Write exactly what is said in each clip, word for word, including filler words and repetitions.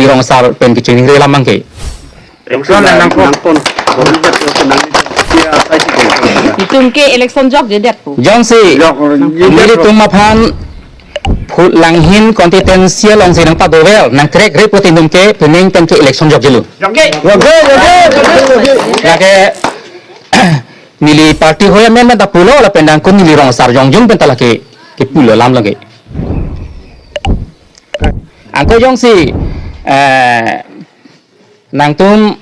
Rong Sar pen kachiningri alam abangke. Election nang nangpon. Nangpon. Itum ke election jokjedet pu. Jongsi, Jok, jok. Nelitum aphan phu- Langhin constituency alongsi nangpadover, nangkrekre pulote itum ke penang pen ke election jokjelo. Jokje. Jokje, jokje, jokje, jokje. Lake neli party hoi amen pen ta pulo lapen angkun neli Rong Sar jongjung pen ta lake kepulo alam lake. Angko jongsi, eh, nangtum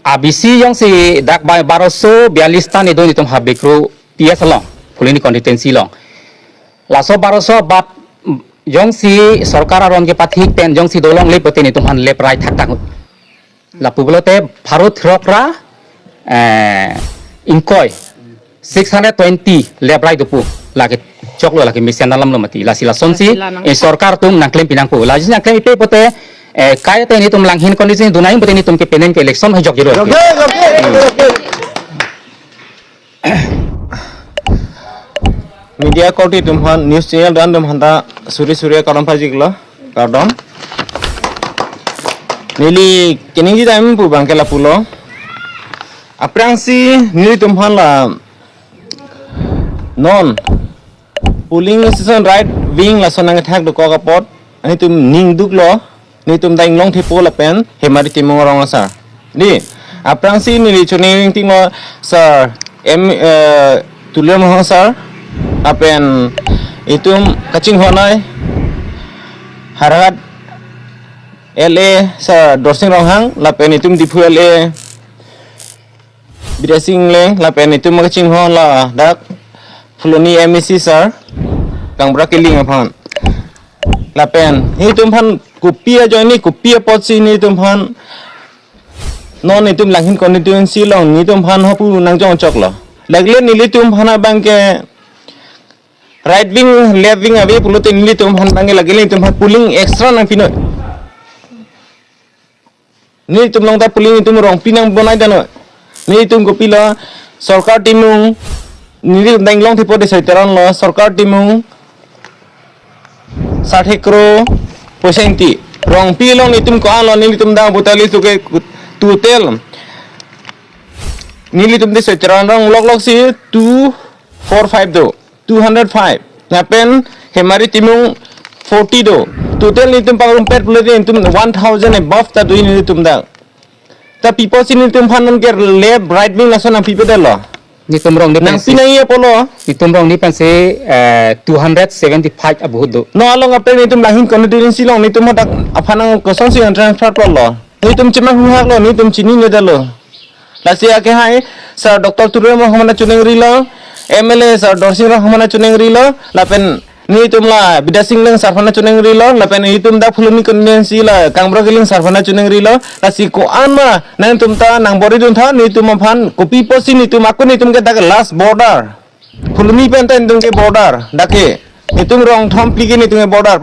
A B C jongsi dak bai baroso bialis ta nedo netum Habekru P S along, Phuloni constituency along. Laso baroso bat jongsi sorkar aron kepathik pen jongsi dolongle pulote netum aphan left right thakthak. Lapu pulote pharo throk ra, eh, ingkoi six hundred twenty left right dopo, lake choklo, lake mesen alamlo mati. Lasi lasonsi, Lasi la nang- eh, sorkar atum nangklem pinangpo. Lasi nangklem ipe pulote, eh, kaike netum Langhin constituency dun nangji pulote netum ke penang ke election hai jokjelo. Jokje, jokje, jokje. Media korte atum aphan, news channel do-an atum aphan ta suri suri kardom pajirlo, kardom. Neli keningje dam pu abangke lapulo. Aphrangsi nelitum aphan la non polling station right wing lason nangkethak dokok apot, nelitum ning duklo, nelitum ta Inglong Thepo lapen Hemari Timung arong asar. Di, aphrangsi neli choningri tinglo sir, M, eh, Tuliram Ronghang sir, lapen itum kachinghon ai Howraghat L A sir Dorsing Ronghang, lapen itum Diphu L A Bidya Sing Engleng, lapen itum kachinghon ladak Phuloni M A C sir Kangbura Killing aphan. Lapen netum aphan kopi ajoine, kopi apotsi netum aphan non itum Langhin constituency along netum aphan hapu nangjong choklo. Lagile nelitum aphan abangke right wing, left wing ave pulote nelitum aphan abangke lagile netum aphan polling extra nangpinoi. Netum along ta polling itum Rongpi nangbonai dano. Netum kopilo, sorkar timung, netum ta Inglong Thepo Desoi Teron lo, sorkar timung sarthe kro poisa ingti. Rongpi along netum ko-an lo, netum ta botali suke total. Nelitum Desoi Teron arong lok lok si two four five do, two hundred five. Lapen Hemari Timung forty do. Total netum pangrumpet pulote netum one thousand above ta do netum ta. Ta pi apotsi netum aphan non ke left right wing lason nangpipedetlo. Netum arong ni pensi, Nangpinangji apotlo. Netum arong ni pensi, eh, two hundred seventy-five abahut do. Non along apen netum Langhin constituency along netum hadak aphan nang kosonsi transfer pulo. Netum chemanghu haklo, netum chininedetlo. Lasi akehai, sir Doctor Tuliram Ronghang aphan choningrilo, M L A sir Dorsing Ronghang aphan choningrilo, lapen netum la Bidya Sing Engleng sir aphan choningrilo, lapen netum dak Phuloni constituency la Kangbura Killing sir aphan choningrilo, lasi ko-an ma nangtum ta nangboridun tha, netum aphan kopi apotsi netum ako netum ke dak last border. Phuloni pen ta netum ke border, dak ke. Netum rong thom phli ke netum ke border.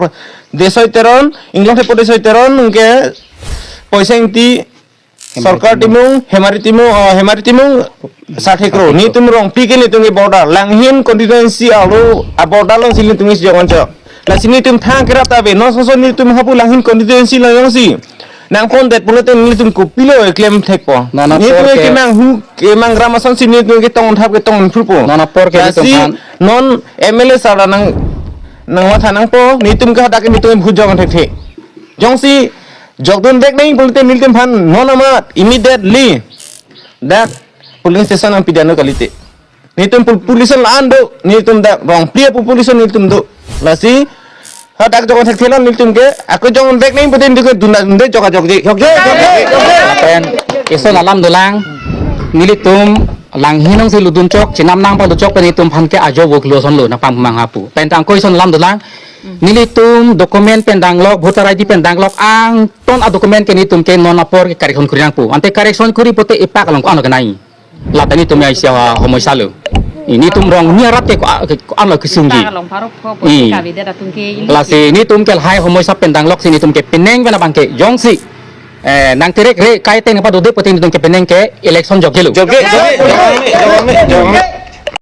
Desoi Teron, Inglong Thepo Desoi Teron, ke poisa ingti, Hemari Sorkar Timung. Timung, Hemari Timung, oh, Hemari Timung, sarthe kro. Sarthe kro. Netum Rongpi ke netum ke border. Langhin constituency alo, a border alongsi netum isi jong anchot. Lasi netum thang kerap ta ave. Non sonson netum hapu Langhin constituency along jongsi nangpondet pulote netum kopilo klem thekpo. Non apor Netum ke kemanghu, kemangram asonsi netum ketong thap ketong phrupo. Non apor ke netum Lasi han. non M L A sir nang, nangmatha nangpo, netum ke hadak netum bhut jong thekthe. Jongsi jokdun dek nang pulote netum aphan non amat immediately dak polling station nangpidetnon kalite. Netum pol-, pollution la-an do, netum dak Rongpi pollution netum do. Lasi hadak jok thekthe lo netum ke, ako jokdun dek nang pulote netum ke dundundek jok ajokji. Jokji, jokji, jokji. Lapen ison alam dolang, nelitum Langhin alongsi lutdun chok, chenam nang pangdun chok pen netum aphan ke ajo vok lo asonlo nangpamangha pu. Pen tangko ison alam dolang, nelitum document pen danglok, voter I D pen danglok, angton adocument ke netum ke non apor ke correction kuri nangpo. Ante correction kuri pulote ipak along ko-an lo kenai. Lata netum ya isi a homosya lo. Netum rong ni arat ke ko-, ko-an lo kesungji. Ipak along pharo pho pulote I. kavedet atum ke ili. Lasi netum ke lahai homosya pen dangloksi netum ke penang pen abangke jongsi, eh, nangterekre kaiteng nangpadodep pulote netum ke penang ke election jokjelo. Jokje, jokje, jokje, jokje.